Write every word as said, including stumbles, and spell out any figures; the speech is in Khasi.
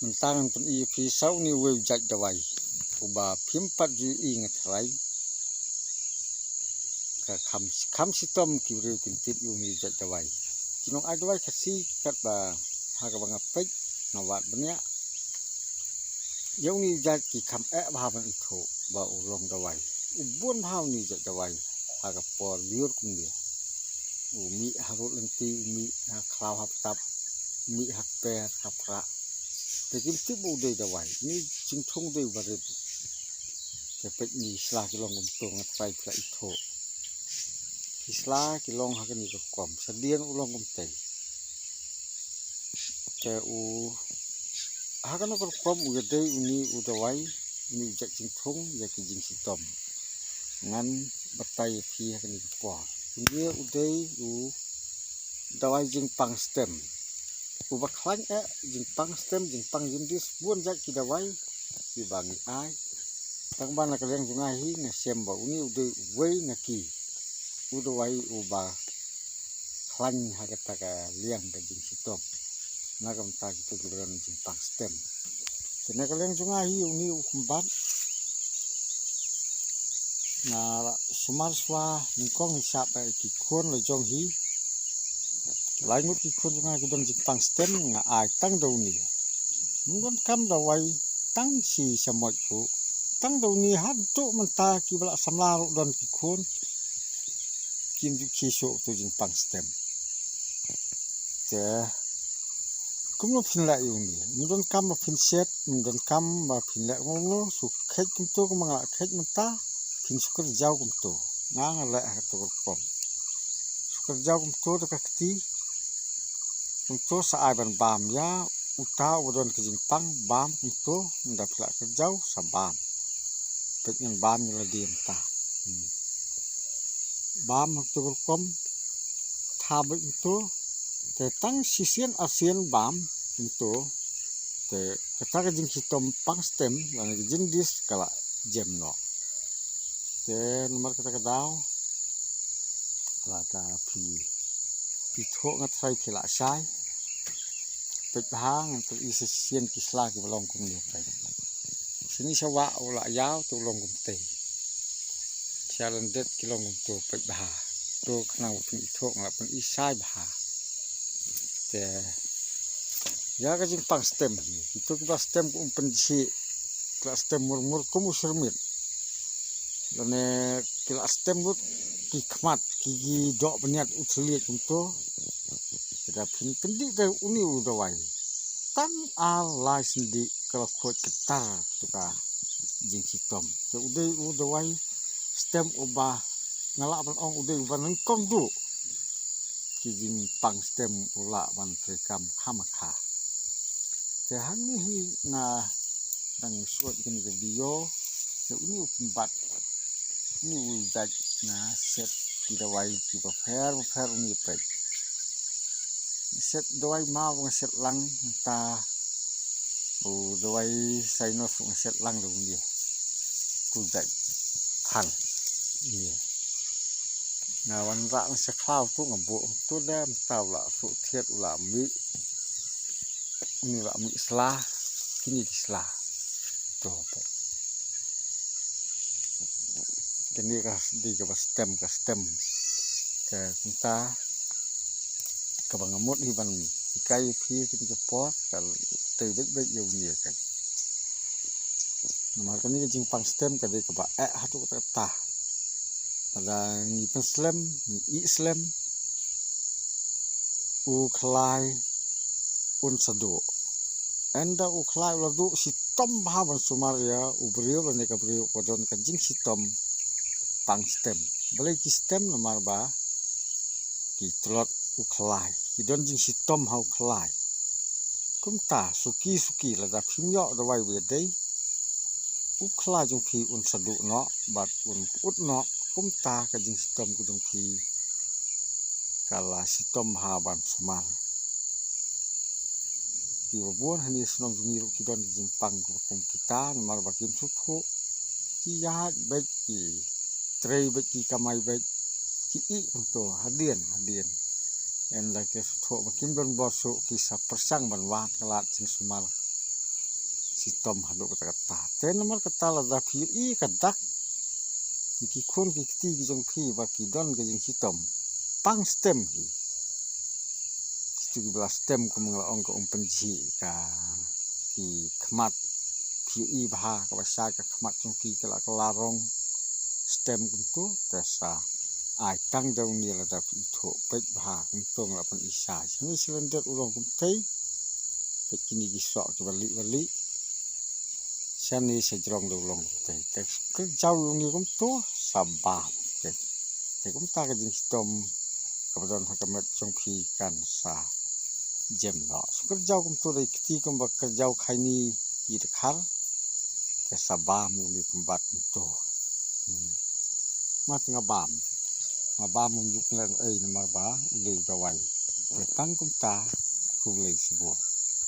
Mynta ngan pyni ïa phi sa une uwei u jait dawai uba phim pat ju i nga trai. Ka kham, kham shitom ki briew kin tip ïa une u jait dawai. Ki nong ai dawai Khasi katba ha kaba nga peit nga wad bniah, ïa une u jait ki kham eh bha ban ithuh ba u long dawai. U bun bha une u jait dawai ha ka por biur kumne. U mih ha rud lynti, u mih ha khlaw ha btap, u mih ha kper ha prah. Te kim tip ba u dei dawai, une u jingthung u dei uba rit. Te peit une ki sla ki long kumto, nga trai phi la ithuh. Ki sla ki long ha kane ka rukom, sa dien u long kumtei. Te u ha kano ka rukom u ïadei une u dawai, une u jait jingthung ïa ki jingshitom. Ngan batai ïa phi ha kane ka por. Une u dei u dawai jingpang stem. Uba khlaiñ eh jingpang stem, jingpang jindis, bun jait ki dawai kiba ngi ai. Tang ba na ka liang jong nga hi nga shem ba une u dei uwei na ki u dawai uba khlaiñ ha kata ka liang ka jingshitom. Na ka bynta kito kiba don jingpang stem. Te na ka liang jong nga hi une u kymbat nga la sumar shuwa nyngkong, nga shah ba ki khun la jong hi. Lai ngut ki khun jong nga ki don jingpang stem, nga ai tang da une. Ym don kam dawai tang shi shamoit ruh. Tang da une haduh mynta kiba la samla ruh don ki khun kim ju khie shuh tu jingpang stem. Te kumno phin leh ïa une? Ym don kam ba phin shet, ym don kam ba phin leh kumno, shu kheit kumto kumba nga la kheit mynta, phin shu kyrjaw kumto. Nga nga leh ha kato ka rukom. Shu kyrjaw kumto da ka kti. Kumto sa ai ban bam ïa uta uba don ka jingpang, bam kumto, ynda phi la kyrjaw sa bam. Peit ngan bam ïa lade mynta. Hmm. Bam ha kato ka rukom, tha beit kumto, te tang shisien arsien bam kumto, te kata ka jingshitom pang stem lane ka jingdis ka la jem noh. Te namar kata ka daw lada phi, phi thoh nga trai phi la shai. Peit bha, ngan pyni sa shisien ki sla kiba long kumne peit. Shini sha wah u la ïaw te u long kumtei. Sha lyndet ki long kumto, peit bha. To khnang ba phin ithuh nga la pyni shai bha. Te ïa ka jingpang stem hi, kito kiba stem kum u pynjhieh, ki la stem murmur kum u shyrmit. Lane ki la stem lut ki khmat, ki, ki doh bniat u thylliej kumto. Te da phin pyndih da une u dawai, tang ar lai sndih ka la khuid ktar tu ka jingshitom. Te u dei u dawai stem uba nga lah ban ong u dei uba nyngkong duh. Ki jingpang stem u lah ban treikam khamkha. Te hangne hi nga dang shu ot kane ka video. Te une u kymbat, une u jait nga set ki dawai kiba pher ba pher, une peit. Nga set dawai maw, nga set lang mynta u dawai Sinus nga set lang da une. Tu jait phan. Ïa. Nga wanrah na sha khlaw tu nga buh tu da mynta u la shu thied, u la mih. Une la mih sla, kine ki sla. To peit. Kane ka dei kaba stem, ka stem. Te kumta kaba nga mut hi ban hikai ïa phi kane ka por, ka tei beit beit ïa une ka. Namar kane ka jingpang stem ka dei kaba eh haduh katta katta. Lada ngi pynslem, ngi ih slem, u khlai un sa duh. Ynda u khlai u la duh, shitom bha ban sumar ïa u briew lane ka briew ba don ka jingshitom pang stem. Balei ki stem? Namar ba ki tlot u khlai, ki don jingshitom ha u khlai. Kumta suki suki, lada phim ïoh dawai ba ïadei, u khlai jong phi un sa duh noh bad un pyut noh. Kumta ka jingshitom ka jong phi ka la shitom bha ban sumar. Kiba bun hangne shnong jong ngi ruh ki don ki jingpang kiba kum kita, namar ba kim sngewthuh. Ki ïaid beit, ki trei beit, ki kamai beit, ki ih kumto hadien hadien. Ynda ki sngewthuh ba kim don bor shuh, ki sa pyrshang ban wad ka lad jingsumar. shitom haduh katta katta. Te namar kata lada phi ïohi ka dak, ki khun ki kti ki jong phi ba ki don ka jingshitom, pang stem hi. Kitu kiba la stem kum nga la ong ka um pynjhieh ka ki khmat, phi ïohi bha kaba shai ka khmat jong ki ka la kylla rong stem kumtu. Te sa ai tang da une lada phi ithuh peit bha kumtu nga la pyni shai. Shane cylinder u long kumtei. Peit kine ki soh kiba lieh ba lieh. Shane sa jrong da u long kumtei. Te kyrjaw une kumtu sa bam. Te kumta ka jingshitom kaba don ha ka met jong phi kan sa jem noh. Sa kyrjaw kumtu da i kti kumba kyrjaw khaini i dkhar. Te sa bam une kumba kumtu. Hmm. Mat nga bam. Nga bam um juk leng ei namar ba u dei u dawai. Te tang kumta khublei shibun.